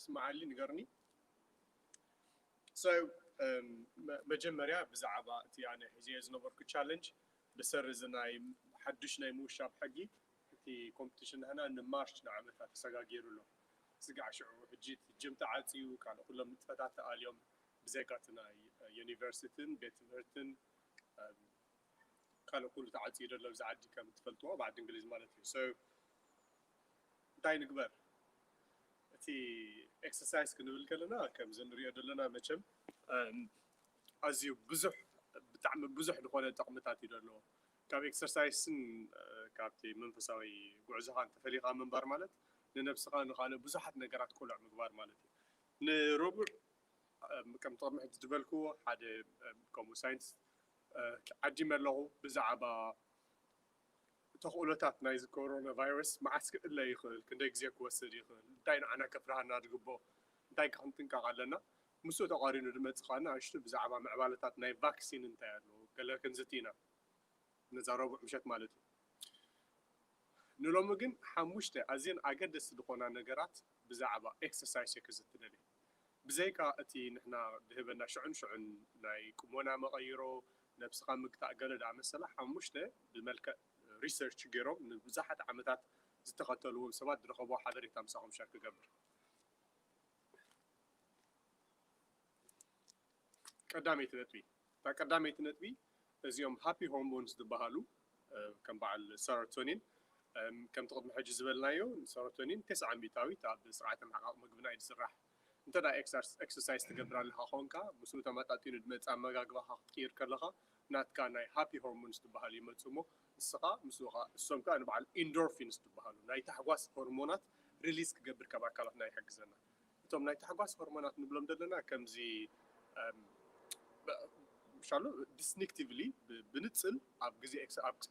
ትስምዓሊ ንገርኒ። So መጀመርያ ብዛዕባ እቲ ኣነ ሒዘዮ ዝነበርኩ ቻለንጅ ብሰሪ እዚ ናይ ሓዱሽ ናይ ምውሻብ ሕጊ እቲ ኮምፒቲሽን ናህና ንማርች ንዓመታ ተሰጋጊሩ ኣሎ። ስጋዕ ሽዑ ሕጂ እቲ ጅም ተዓፅዩ ካልእ ኩሎም ንጥፈታት ተኣልዮም ብዘይካ እቲ ናይ ዩኒቨርሲቲን ቤት ትምህርትን ካልእ ኩሉ ተዓፅዩ ዘሎ ኣብዚ ዓዲ ከም ትፈልጥዎ ኣብ ዓዲ እንግሊዝ ማለት እዩ። So እንታይ ንግበር? እቲ ኤክሰርሳይዝ ክንብል ከለና ከምዚ ንሪኦ ዘለና መቸም ኣዝዩ ብዙሕ ብጣዕሚ ብዙሕ ዝኾነ ጥቕምታት እዩ ዘለዎ። ካብ ኤክሰርሳይስን ካብቲ መንፈሳዊ ጉዕዞኻን ተፈሊኻ ምንባር ማለት ንነብስኻ ንኻልእ ብዙሓት ነገራት ቁልዕ ምግባር ማለት እዩ። ንረቡዕ ከምቲ ቅድሚ ሕጂ ዝበልክዎ ሓደ ከምኡ ሳይንስ ዓዲመ ኣለኹ ብዛዕባ ተኽእሎታት ናይዚ ኮሮና ቫይረስ መዓስ ክእለ ይኽእል፣ ክንደይ ግዜ ክወስድ ይኽእል፣ እንታይ ንዓና ከፍርሃና ዝግብኦ፣ እንታይ ከ ክንጥንቀቕ ኣለና። ምስኡ ተቓሪኑ ዝመጽእ ከኣ ንኣሽቱ ብዛዕባ ምዕባለታት ናይ ቫክሲን እንታይ ኣሎ ገለ ክንዝቲ ኢና። ነዛ ረቡዕ ምሸት ማለት እዩ። ንሎሚ ግን ሓሙሽተ ኣዝየን ኣገደስቲ ዝኾና ነገራት ብዛዕባ ኤክሰርሳይስ እየ ክዝቲ ደልየ። ብዘይካ እቲ ንሕና ድህበና ሽዑን ሽዑን ናይ ቅሞና መቐይሮ፣ ነብስኻ ምግታእ ገለ ደኣ መሰላ ሓሙሽተ ብመልክዕ ሪሰርች ገይሮም ንብዙሓት ዓመታት ዝተኸተልዎም ሰባት ዝረኸብዎ ሓበሬታ ምሳኹም ሸር ክገብር። ቀዳመይቲ ነጥቢ እታ ቀዳመይቲ ነጥቢ እዚኦም ሃፒ ሆርሞንስ ዝበሃሉ ከም በዓል ሰሮቶኒን ከምቲ ቅድሚ ሕጂ ዝበልናዮ ሰሮቶኒን ተስዓ ሚእታዊት ኣብ ስርዓተ ምሕቃቕ ምግብና እዩ ዝስራሕ። እንተ ደኣ ኤክሰርሳይዝ ትገብር ኣለኻ ኾንካ ምስኡ ተመጣጢኑ ዝመፅእ ኣመጋግባኻ ክትቅይር ከለኻ ናትካ ናይ ሃፒ ሆርሞንስ ዝበሃሉ ይመፁ እሞ ንስኻ ምስኡ እሶም ከዓ ንበዓል ኢንዶርፊንስ ዝበሃሉ ናይ ታሕጓስ ሆርሞናት ሪሊዝ ክገብር ካብ ኣካላትና ይሕግዘና። እቶም ናይ ታሕጓስ ሆርሞናት ንብሎም ዘለና ከምዚ ሻሎ ዲስቲንክቲቭሊ ብንፅል ኣብ ግዜ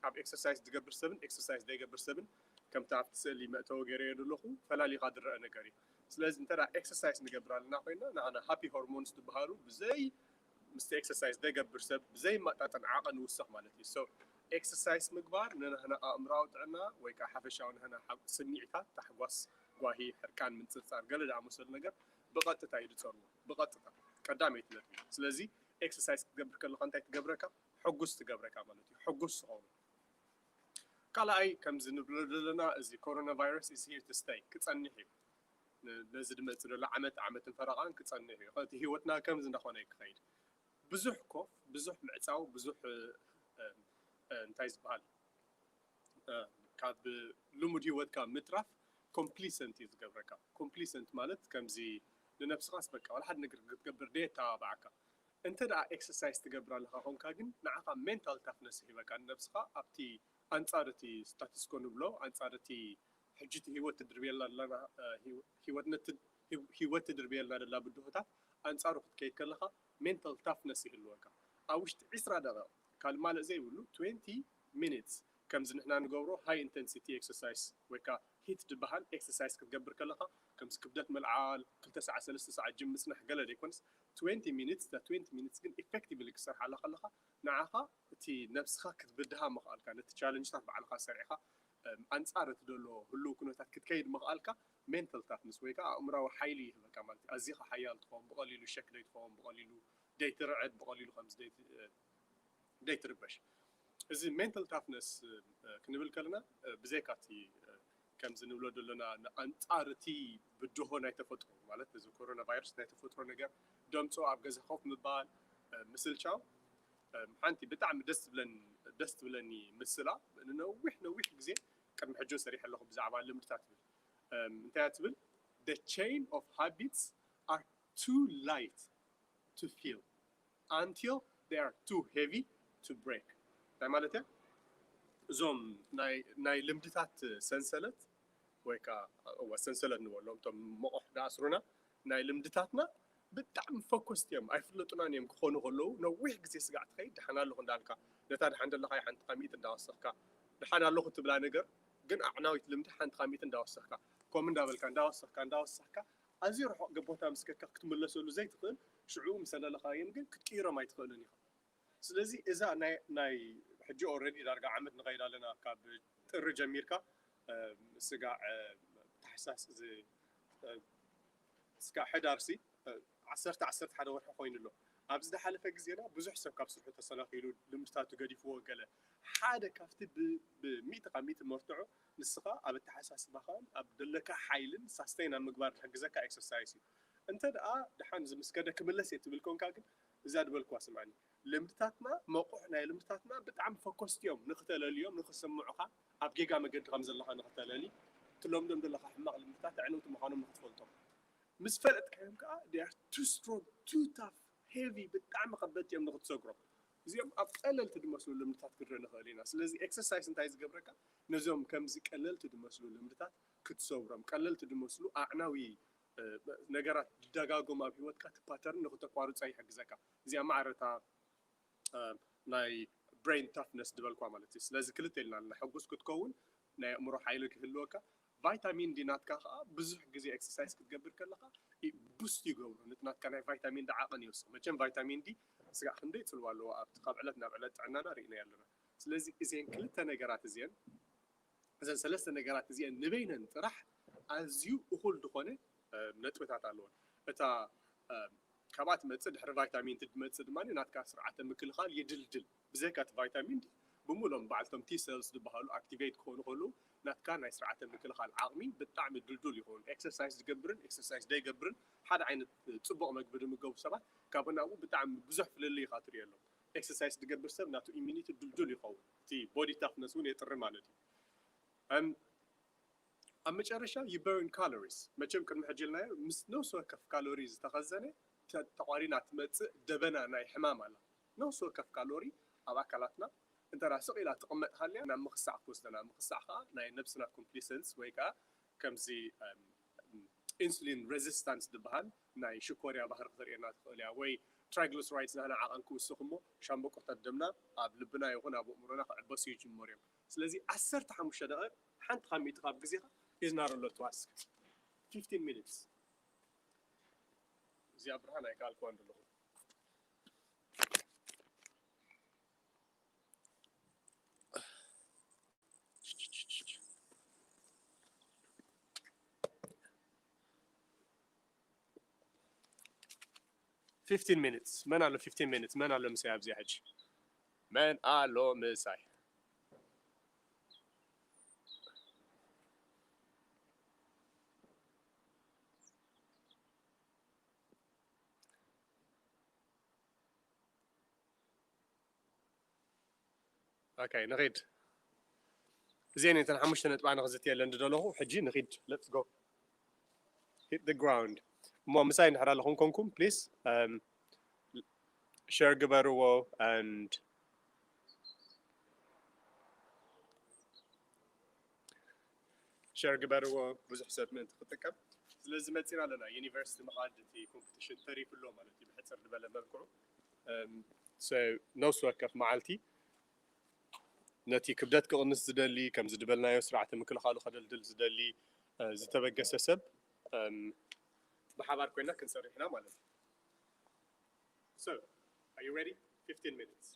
ኣብ ኤክሰርሳይዝ ዝገብር ሰብን ኤክሰርሳይዝ ዘይገብር ሰብን ከምቲ ኣብቲ ስእሊ መእተዊ ገይረዮ ዘለኹ ፈላሊኻ ዝረአ ነገር እዩ። ስለዚ እንተ ኤክሰርሳይዝ ንገብር ኣለና ኮይና ንዓና ሃፒ ሆርሞንስ ዝበሃሉ ብዘይ ምስቲ ኤክሰርሳይዝ ዘይገብር ሰብ ብዘይማጣጠን ዓቐን ንውስኽ ማለት እዩ። So ኤክሰርሳይዝ ምግባር ንናህና ኣእምራዊ ጥዕና ወይ ከዓ ሓፈሻዊ ናህና ስምዒታት ታሕጓስ ጓሂ፣ ሕርቃን፣ ምንጽርጻር፣ ገለ ዝኣመሰሉ ነገር ብቐጥታ እዩ ዝጸልዎ። ብቐጥታ ቀዳመይቲ ነጥቢ። ስለዚ ኤክሰርሳይዝ ክትገብር ከለኻ እንታይ ትገብረካ? ሕጉስ ትገብረካ ማለት እዩ። ሕጉስ ትኸውን። ካልኣይ ከምዚ ንብሎ ዘለና እዚ ኮሮና ቫይረስ is here to stay ክጸንሕ እዩ። ነዚ ዝመጽእ ዘሎ ዓመት ዓመትን ፈረቓን ክጸንሕ እዩ። እቲ ህይወትና ከምዚ እንዳኾነ እዩ ክኸይድ። ብዙሕ ኮፍ፣ ብዙሕ ምዕጻው፣ ብዙሕ እንታይ ዝበሃል ካብ ልሙድ ህይወትካ ምትራፍ ኮምፕሊሰንት እዩ ዝገብረካ። ኮምፕሊሰንት ማለት ከምዚ ንነብስኻስ በቃ ዋላ ሓደ ነገር ክትገብር ደየተባብዓካ። እንተ ደኣ ኤክሰርሳይዝ ትገብር ኣለኻ ኾንካ ግን ንዓኻ ሜንታል ታፍነስ ይህበካ ንነብስኻ ኣብቲ ኣንጻር እቲ ስታትስኮ ንብሎ ኣንጻር እቲ ሕጂ እቲ ህይወት ትድርብየላ ኣለና ህይወት ትድርብየልና ደላ ብድሆታት ኣንጻሩ ክትከይድ ከለኻ ሜንታል ታፍነስ ይህልወካ። ኣብ ውሽጢ ዕስራ ደቂቕ ካልእ ማለእ ዘይብሉ ትዌንቲ ሚኒትስ ከምዚ ንሕና ንገብሮ ሃይ ኢንተንሲቲ ኤክሰርሳይስ ወይ ከዓ ሂት ዝበሃል ኤክሰርሳይስ ክትገብር ከለኻ ከምዚ ክብደት ምልዓል ክልተ ሰዓት ሰለስተ ሰዓት ጅም ምፅናሕ ገለ ዘይኮነስ ትዌንቲ ሚኒትስ እዛ ትዌንቲ ሚኒትስ ግን ኢፌክቲቭሊ ክሰርሓላ ከለኻ ንዓኻ እቲ ነብስኻ ክትብድሃ ምኽኣልካ ነቲ ቻለንጅታት ባዕልኻ ሰሪዕኻ ኣንፃር እቲ ዘሎ ህልው ኩነታት ክትከይድ ምኽኣልካ ሜንታል ታፍነስ ወይ ከዓ ኣእምራዊ ሓይሊ ይህበካ ማለት እዩ። ኣዚኻ ሓያል ትኸውን ብቐሊሉ ሸክ ዘይትኸውን ብቐሊሉ ዘይትርዕድ ብቐሊሉ ከምዚ ዘይትርበሽ። እዚ ሜንታል ታፍነስ ክንብል ከለና ብዘይካ እቲ ከምዚ ንብሎ ዘለና ንኣንፃር እቲ ብድሆ ናይ ተፈጥሮ ማለት እዚ ኮሮና ቫይረስ ናይ ተፈጥሮ ነገር ደምፆ ኣብ ገዛ ኮፍ ምባል ምስልቻው ሓንቲ ብጣዕሚ ደስ ትብለኒ ደስ ትብለኒ ምስላ ንነዊሕ ነዊሕ ግዜ ቅድሚ ሕጂ ሰሪሐ ኣለኹ ብዛዕባ ልምድታት ትብል እንታይ ትብል the chain of habits are too light to feel until they are too heavy to break እንታይ ማለት እያ እዞም ናይ ልምድታት ሰንሰለት ወይ ከዓ ሰንሰለት ንበሎም እቶም መቑሕ ዝኣስሩና ናይ ልምድታትና ብጣዕሚ ፎከስት እዮም ኣይፍለጡናን እዮም ክኾኑ ከለዉ ነዊሕ ግዜ ስጋዕ ትኸይድ ደሓን ኣለኹ እንዳልካ ነታ ደሓን ዘለኻዮ ሓንቲ ካሚኢት እንዳወሰኽካ ደሓን ኣለኹ ትብላ ነገር ግን ኣዕናዊት ልምዲ ሓንቲ ካሚኢት እንዳወሰኽካ ከም እንዳበልካ እንዳወሰኽካ እንዳወሰኽካ ኣዝዩ ርሑቕ ቦታ ምስ ከድካ ክትምለሰሉ ዘይትኽእል ሽዑ ምስ ኣለለኻዮም ግን ክትቅይሮም ኣይትኽእልን ኢኻ ስለዚ እዛ ናይ ናይ ሕጂ ኦረዲ ዳርጋ ዓመት ንኸይድ ኣለና ካብ ጥሪ ጀሚርካ ስጋዕ ታሕሳስ እዚ እስካብ ሕዳር ሲ ዓሰርተ ዓሰርተ ሓደ ወርሒ ኮይኑ ኣሎ። ኣብዚ ዝሓለፈ ግዜና ብዙሕ ሰብ ካብ ስርሑ ተሰናኺሉ፣ ልምድታቱ ገዲፍዎ፣ ገለ ሓደ ካብቲ ብሚእቲ ካብ ሚእቲ መርትዖ ንስኻ ኣብ ኣተሓሳስባኻን ኣብ ዘለካ ሓይልን ሳስተይን ኣብ ምግባር ዝሕግዘካ ኤክሰርሳይስ እዩ። እንተ ደኣ ደሓን ዝምስከደ ክምለስ እየ ትብል ኮንካ ግን እዛ ዝበልኩዋ ስምዓኒ። ልምድታትና መቑሕ ናይ ልምድታትና ብጣዕሚ ፈኮስቲ እዮም ንክተለልዮም ንክስምዑኻ ኣብ ጌጋ መገዲ ከም ዘለኻ ንክተለሊ ትለምዶም ዘለኻ ሕማቕ ልምድታት ኣዕነውቲ ምዃኖም ንክትፈልጦም ምስ ፈለጥካዮም ከዓ they are too strong, too tough, heavy ብጣዕሚ ከበድቲ እዮም ንክትሰግሮም። እዚኦም ኣብ ቀለልቲ ዝመስሉ ልምድታት ክንርኢ ንኽእል ኢና። ስለዚ ኤክሰርሳይስ እንታይ ዝገብረካ ነዞም ከምዚ ቀለልቲ ዝመስሉ ልምድታት ክትሰብሮም ቀለልቲ ዝመስሉ ኣዕናዊ ነገራት ዝደጋጎም ኣብ ህይወትካ እቲ ፓተርን ንክተቋርፆ ይሕግዘካ። እዚኣ ማዕረታ ናይ ብሬን ታፍነስ ዝበልኳ ማለት እዩ። ስለዚ ክልተ ኢልና ኣለና፣ ሕጉስ ክትከውን ናይ ኣእምሮ ሓይሊ ክህልወካ። ቫይታሚን ዲ ናትካ ከዓ ብዙሕ ግዜ ኤክሰርሳይዝ ክትገብር ከለካ ቡስት ይገብሩ፣ ነቲ ናትካ ናይ ቫይታሚን ዲ ዓቐን ይወስኽ። መቸም ቫይታሚን ዲ ስጋዕ ክንደይ ፅልዋ ኣለዎ ኣብቲ ካብ ዕለት ናብ ዕለት ጥዕናና ርኢናዮ ኣለና። ስለዚ እዚአን ክልተ ነገራት እዚአን እዘን ሰለስተ ነገራት እዚአን ንበይነን ጥራሕ ኣዝዩ እኹል ዝኾነ ነጥብታት ኣለወን። እታ ካብኣ ትመፅእ ድሕሪ ቫይታሚን ዲ ትመፅእ ድማ ናትካ ስርዓተ ምክልኻል ይድልድል። ብዘይካ እቲ ቫይታሚን ዲ ብምሉኦም በዓልቶም ቲ ሰልስ ዝበሃሉ ኣክቲቬት ክኾኑ ከለዉ ናትካ ናይ ስርዓተ ምክልኻል ዓቕሚ ብጣዕሚ ድልዱል ይኸውን። ኤክሰርሳይዝ ዝገብርን ኤክሰርሳይዝ ዘይገብርን ሓደ ዓይነት ፅቡቕ መግቢ ዝምገቡ ሰባት ካብኡ ናብኡ ብጣዕሚ ብዙሕ ፍልልይ ኢኻ ትርእየሎም። ኤክሰርሳይዝ ዝገብር ሰብ ናቱ ኢሚኒቲ ድልዱል ይኸውን። እቲ ቦዲ ታፍነስ እውን የጥሪ ማለት እዩ። ኣብ መጨረሻ you burn calories። መቸም ቅድሚ ሕጂ ኢልናዮ ምስ ነፍሲ ወከፍ ካሎሪ ዝተኸዘነ ተቋሪና ትመፅእ ደበና ናይ ሕማም ኣላ። ነፍሲ ወከፍ ካሎሪ ኣብ ኣካላትና እንተ ስቕ ኢላ ትቕመጥ ሃልያ ናብ ምኽሳዕ ክትወስደና። ምኽሳዕ ከዓ ናይ ነብስና ኮምፕሊሰንስ ወይ ከዓ ከምዚ ኢንሱሊን ሬዚስታንስ ዝበሃል ናይ ሽኮርያ ባህሪ ክተርእየና ትኽእል እያ። ወይ ትራይግሊሰራይድስ ናህና ዓቐን ክውስኽ እሞ ሻምበቆታት ደምና ኣብ ልብና ይኹን ኣብ ኣእምሮና ክዕበሱ ይጅመሩ እዮም። ስለዚ ዓሰርተ ሓሙሽተ ደቂቕ ሓንቲ ካብ ሚእቲ ካብ ግዜኻ is not a lot to ask. fifteen minutes። እዚኣ ብርሃን ኣይከኣልክዋን ዘለኹ። fifteen minutes መን ኣሎ? fifteen minutes መን ኣሎ ምሳይ? ኣብዚ ሕጂ መን ኣሎ ምሳይ? ኦኬ ንኺድ። እዚአን እተን ሓሙሽተ ነጥባ ንኽዝትየለን ዝደለኹ። ሕጂ ንኺድ። Let's go. Hit the ground. እሞ ምሳይ እንድሕር ኣለኹም ኮንኩም ፕሊስ ሸር ግበርዎ and ሸር ግበርዎ ብዙሕ ሰብ ምእንቲ ክጥቀም። ስለዚ መፂና ኣለና። ዩኒቨርሲቲ ምኻድ እቲ ኮምፒቲሽን ተሪፉ ኣሎ ማለት እዩ ብሕፅር ዝበለ መልክዑ። ነፍሲ ወከፍ መዓልቲ ነቲ ክብደት ክቕንስ ዝደሊ ከምዚ ዝበልናዮ ስርዓተ ምክልኻሉ ከደልድል ዝደሊ ዝተበገሰ ሰብ ብሓባር ኮይና ክንሰርሕ ኢና ማለት እዩ። So, are you ready? fifteen minutes.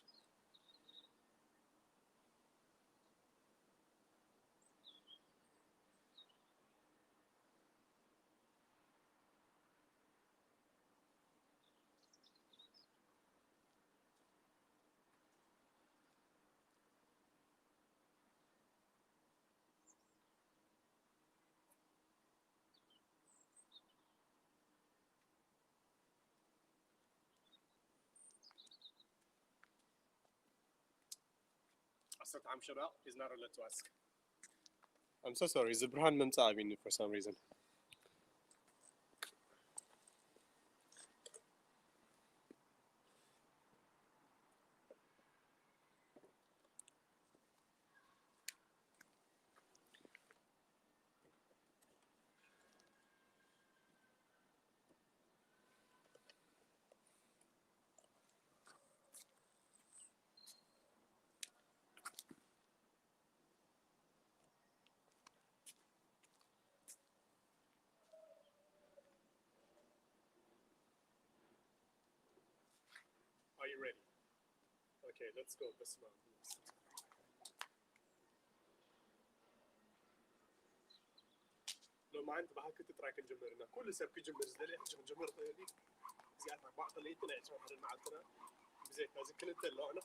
ዓሰርተ ሓሙሽተ ደቂቕ is not a lot to ask. I'm so sorry. እዚ ብርሃን ምምፃእ ኣቢኒ for some reason. Are you ready? Okay, let's go. በስመ አብ። ማዓንቲ ብሃክቲ ጥራይ ክንጅምር ኢና። ኩሉ ሰብ ክጅምር ዝደሊ ሕጂ ክንጅምር ይኽእል እዩ። እዚኣታ ኣርባዕተ ለይቲ ናይ ዕስራን ሓደን መዓልትና ብዘይካ እዚ ክልተ ኣለዋና።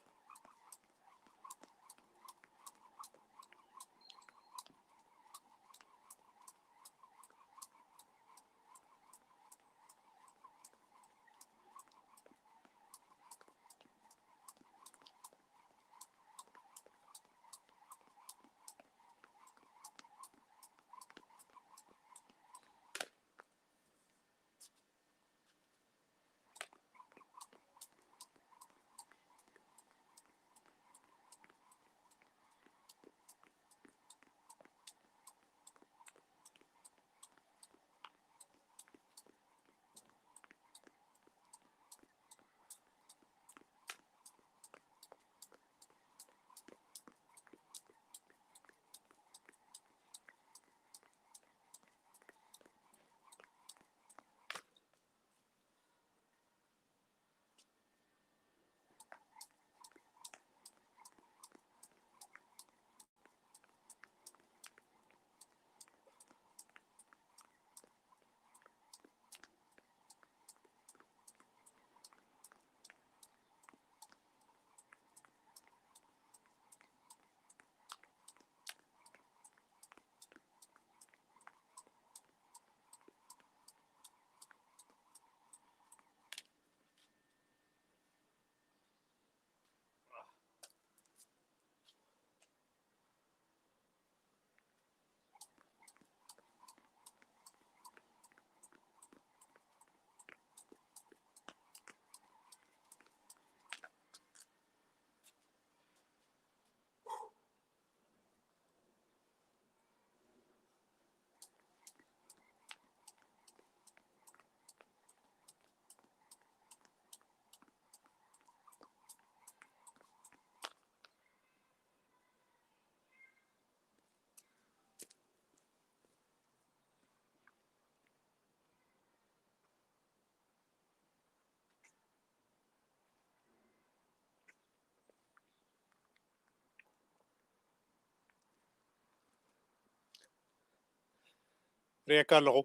ርኤካ ኣለኹ።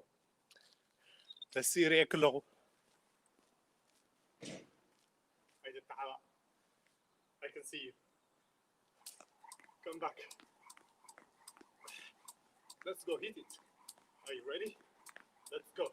ተሲ ርኤክ ኣለኹ። ኣይትተሓባእ። I can see you. Come back. Let's go hit it. Are you ready? Let's go.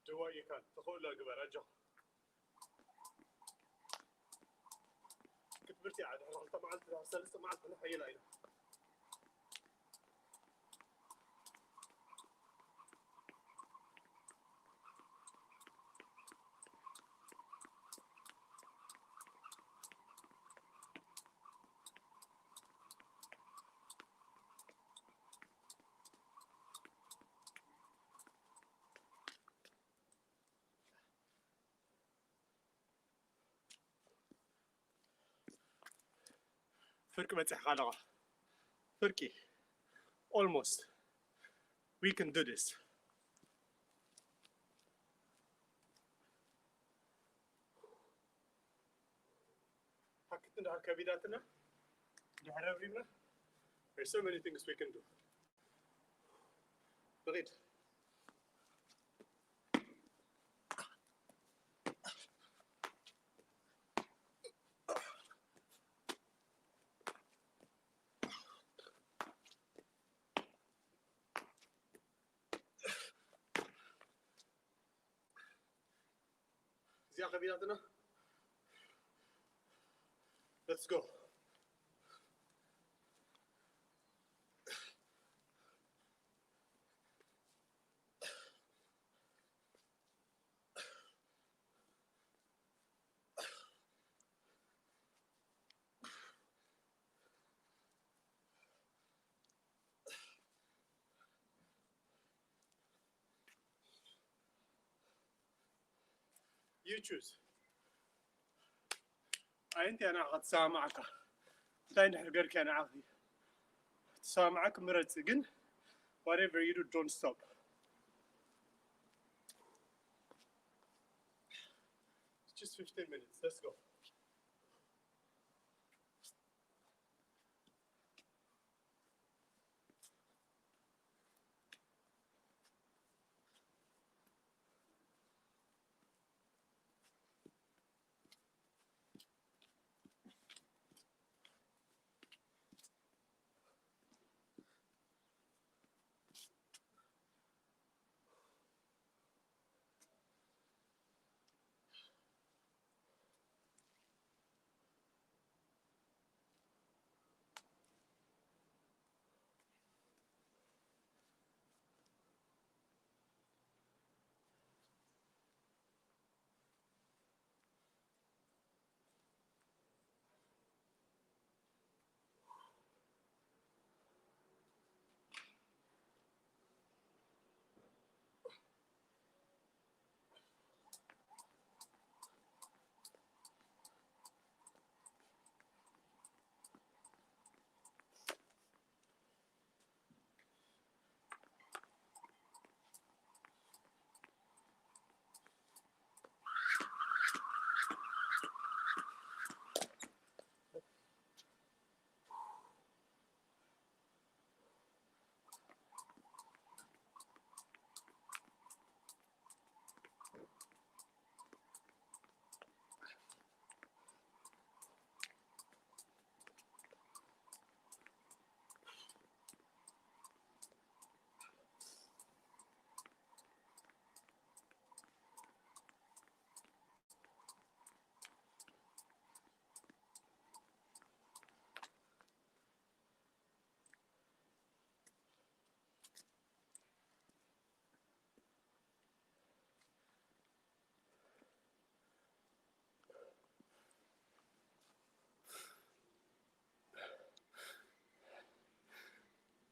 Do what you can. ትኽእሎ ግበር፣ ኣጆኻ። ክትብርቲ እያ፣ ድሕሪ ክልተ መዓልቲ፣ ድሕሪ ሰለስተ መዓልቲ ንሕይላ ኢና። ፍርቂ በፂሕኻ ኣለኻ። ፍርቂ። Almost. We can do this. ሃክት እንዳሃ ከቢዳትና ድሕሪ ኣብሪምና። There's so many things we can do. ንኺድ። እዚኣ ከቢዳትና። Let's go. You choose. ኣየንቲያ ንዓኻ ትሰማማዓካ? እንታይ እንድሕር ገርክያ ንዓኺ ትሰማማዓኪ ምረፂ። ግን whatever you do, don't stop. It's just fifteen minutes. Let's go.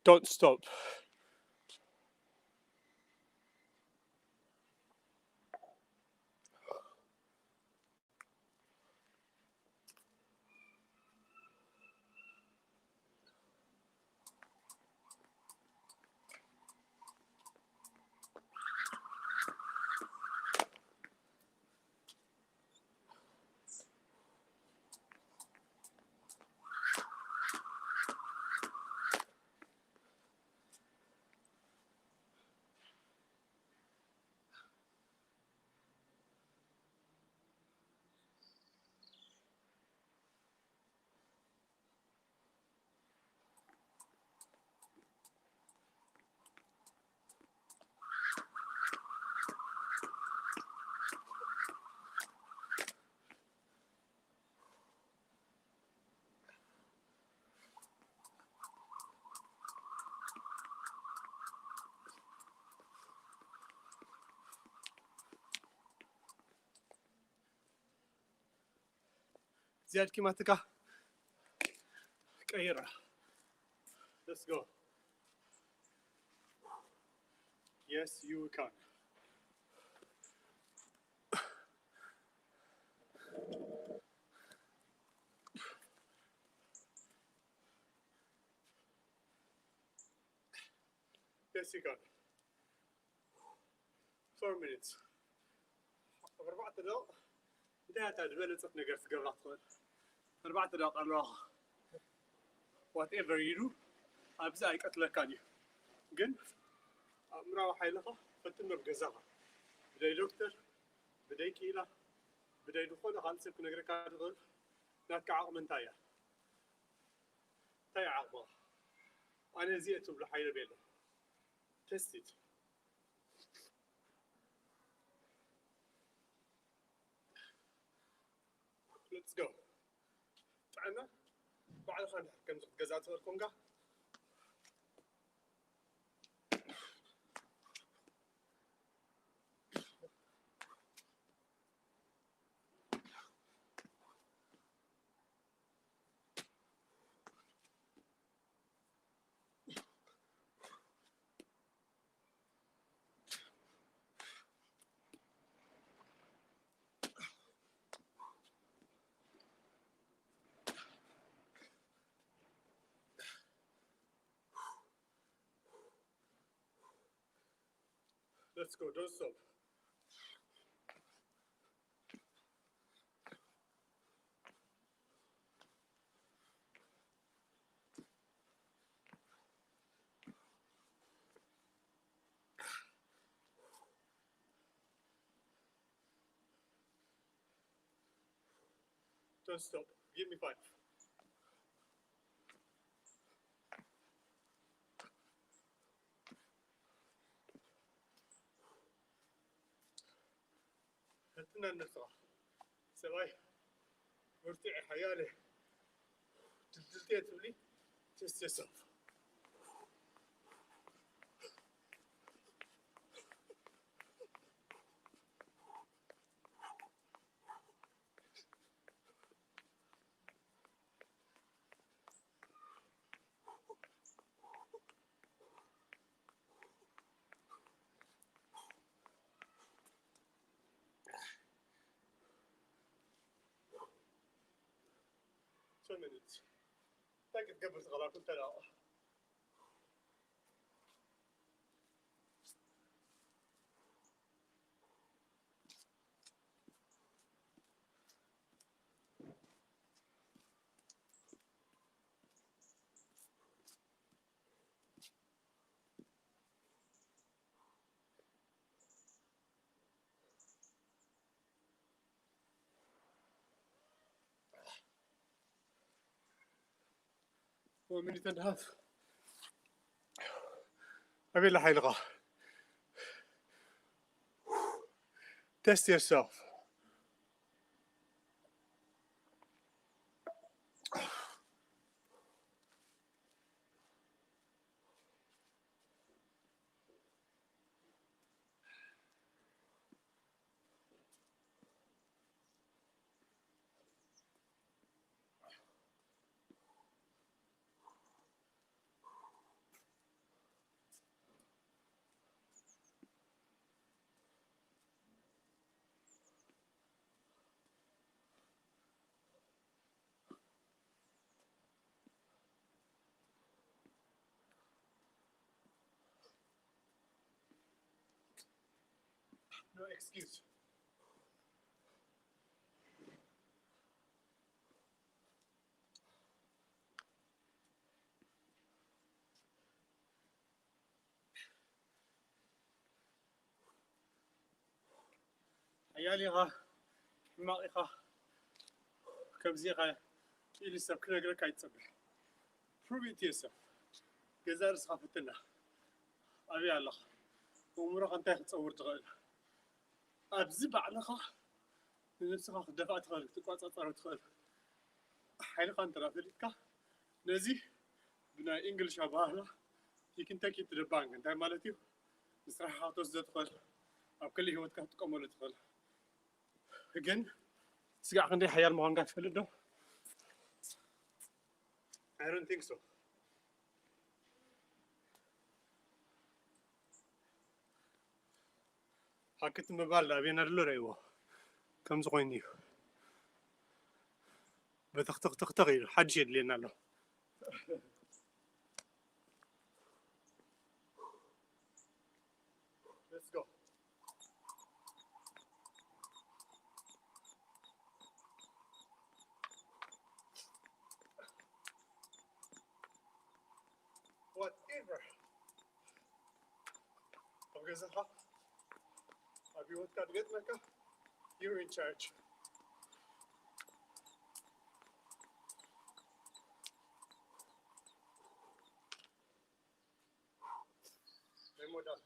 Don't stop. زياد كيما تكا كيرا. Let's go. Yes, you can. Yes, you can. Four minutes. ኣብ ኣርባዕተ ደቂቕ እንታይ እታ ዝበለጸት ነገር ትገብራ ትኽእል? ኣርባዕተ ደቂቕ ኣለዋ። Whatever you do፣ ኣብዚ ኣይቀትለካን እዩ። ግን ኣእምራዊ ሓይልኻ ፈትኖ ኣብ ገዛኻ። ብደይ ዶክተር፣ ብደይ ክኢላ፣ ብደይ ዝኾነ ካልእ ሰብ ክነግረካ ዝኽእል ናትካ ዓቕሚ እንታይ እያ? እንታይ ዓቕምኻ? ኣነ እዚ እየ ትብሎ ሓይል የለን። Test it. Let's go. ጥዕና ባዕልኻ እንድሕር ከምዚ ክትገዝኣ ትኽእል ኮንካ፣ Let's go, don't stop. Don't stop. Give me five. ፈትና ነብስኻ ሰብኣይ፣ ብርቱዕ ሓያለ ድልድልቲ እየ ትብሊ። Test yourself. Two minutes. እንታይ ክትገብር ትኽእል ኣልኩ እንተ ደኣ One minute and a half. ኣበይ ሓይልኻ? Test yourself. No excuse. ሓያል ኢኻ፣ ሕማቕ ኢኻ፣ ከምዚ ኢኻ ኢሉ ሰብ ክነግረካ ኣይትጸበ። Prove it yourself። ገዛእ ርእስኻ ፍትና። ኣበይ ኣለኻ? ኣእምሮኻ እንታይ ክትጸውር ትኽእል? ኣብዚ ባዕልኻ ንነብስኻ ክትደፍኣ ትኽእል፣ ክትቆጻጸሮ ትኽእል። ሓይልኻ እንተ ፈሊጥካ፣ ነዚ ብናይ እንግሊሽ ኣበሃህላ you can take it to the bank። እንታይ ማለት እዩ? ንስራሕኻ ክትወስዶ ትኽእል፣ ኣብ ክሊ ህይወትካ ክትጥቀመሉ ትኽእል። ግን ስጋዕ ክንደይ ሓያል ምዃንካ ትፈልጥ ዶ? I don't think so። ሃክት ምባል ኣበየና ዘሎ ረእይዎ ከምዚ ኮይኑ እዩ። በተኽተኽተኽተኽ ኢሉ ሓድሽ የድልየና ኣሎ። Let's go. Whatever. ኣብ ገዛኻ ኣብ ህይወትካ ዝገጥመካ you're in charge። Demo done.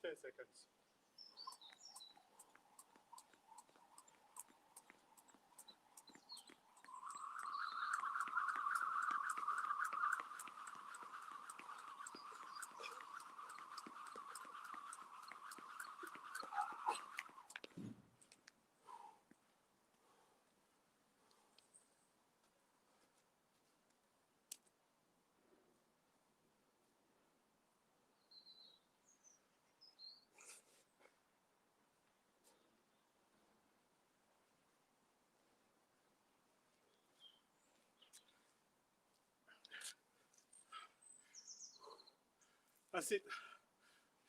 Ten seconds. That's it.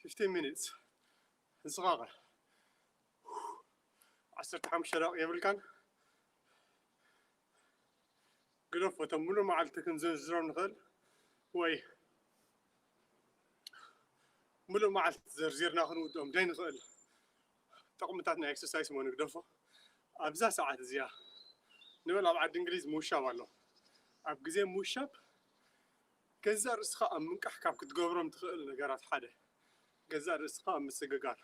fifteen minutes. ንስኻ ኸ? ዓሰርተ ሓሙሽተ ደቂቕ የብልካን? ግደፎ፣ እቶም ሙሉእ መዓልቲ ክንዘርዝሮም ንኽእል ወይ ሙሉእ መዓልቲ ዘርዚርና ክንውድኦም ዘይንኽእል ጥቕምታት ናይ ኤክሰርሳይስ እሞ ንግደፎ። ኣብዛ ሰዓት እዚኣ ንበል ኣብ ዓዲ እንግሊዝ ምውሻብ ኣሎ። ኣብ ግዜ ምውሻብ ገዛእ ርእስኻ ኣብ ምንቃሕ ካብ ክትገብሮም ትኽእል ነገራት ሓደ፣ ገዛእ ርእስኻ ኣብ ምስግጋር፣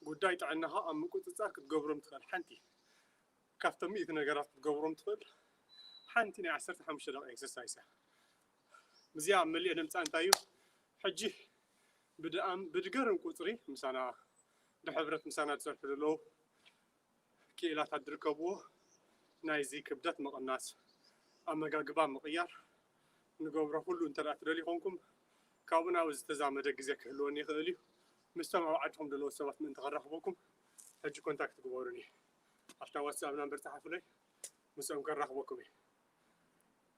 ጉዳይ ጥዕናኻ ኣብ ምቁጽጻር ክትገብሮም ትኽእል ሓንቲ ካብቶም ሚእቲ ነገራት ክትገብሮም ትኽእል ሓንቲ ናይ ዓሰርተ ሓሙሽተ ደቂቕ ኤክሰርሳይስ እያ። እዚኣ ኣብ መሊኦ ድምፃ እንታይ እዩ? ሕጂ ብድኣም ብድገርም ቁፅሪ ምሳና ብሕብረት ምሳና ዝሰርሑ ዘለዉ ክኢላታት ዝርከብዎ ናይዚ ክብደት ምቕናስ፣ ኣመጋግባ ምቕያር ንገብሮ ኩሉ እንተ ደኣ ትደልዩ ኮንኩም ካብኡ ናብኡ ዝተዛመደ ግዜ ክህልወኒ ይኽእል እዩ። ምስቶም ኣብ ዓድኹም ዘለዉ ሰባት ምእንቲ ከራኽበኩም ሕጂ ኮንታክት ግበሩኒ። ኣብታ ዋትስኣፕ ናምበር ጸሓፉለይ፣ ምስኦም ከራኽበኩም እየ።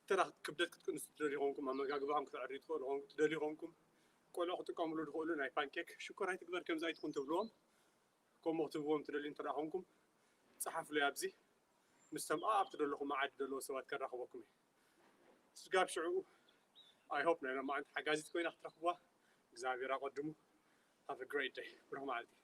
እንተ ደኣ ክብደት ክትቅንሱ ትደልዩ ኮንኩም፣ ኣመጋግባኹም ክተዕርዩ ትኽእሉ ኮንኩም፣ ትደልዩ ኮንኩም፣ ቆልዑ ክጥቀምሉ ዝኽእሉ ናይ ፓንኬክ ሽኮር ኣይትግበር ከምዚ ኣይትኹን ትብልዎም፣ ከምኡ ክትብዎም ትደልዩ እንተ ደኣ ኮንኩም፣ ጸሓፉለይ ኣብዚ። ምስቶም ኣብ ትደለኹም ዓዲ ዘለዉ ሰባት ከራኽበኩም እየ። ስጋብ ሽዑ፣ I hope ናይ ሎማዓንቲ ሓጋዚት ኮይና ክትረኽብዋ። እግዚኣብሔር ኣቐድሙ። Have a great day። ብሩኽ መዓልቲ።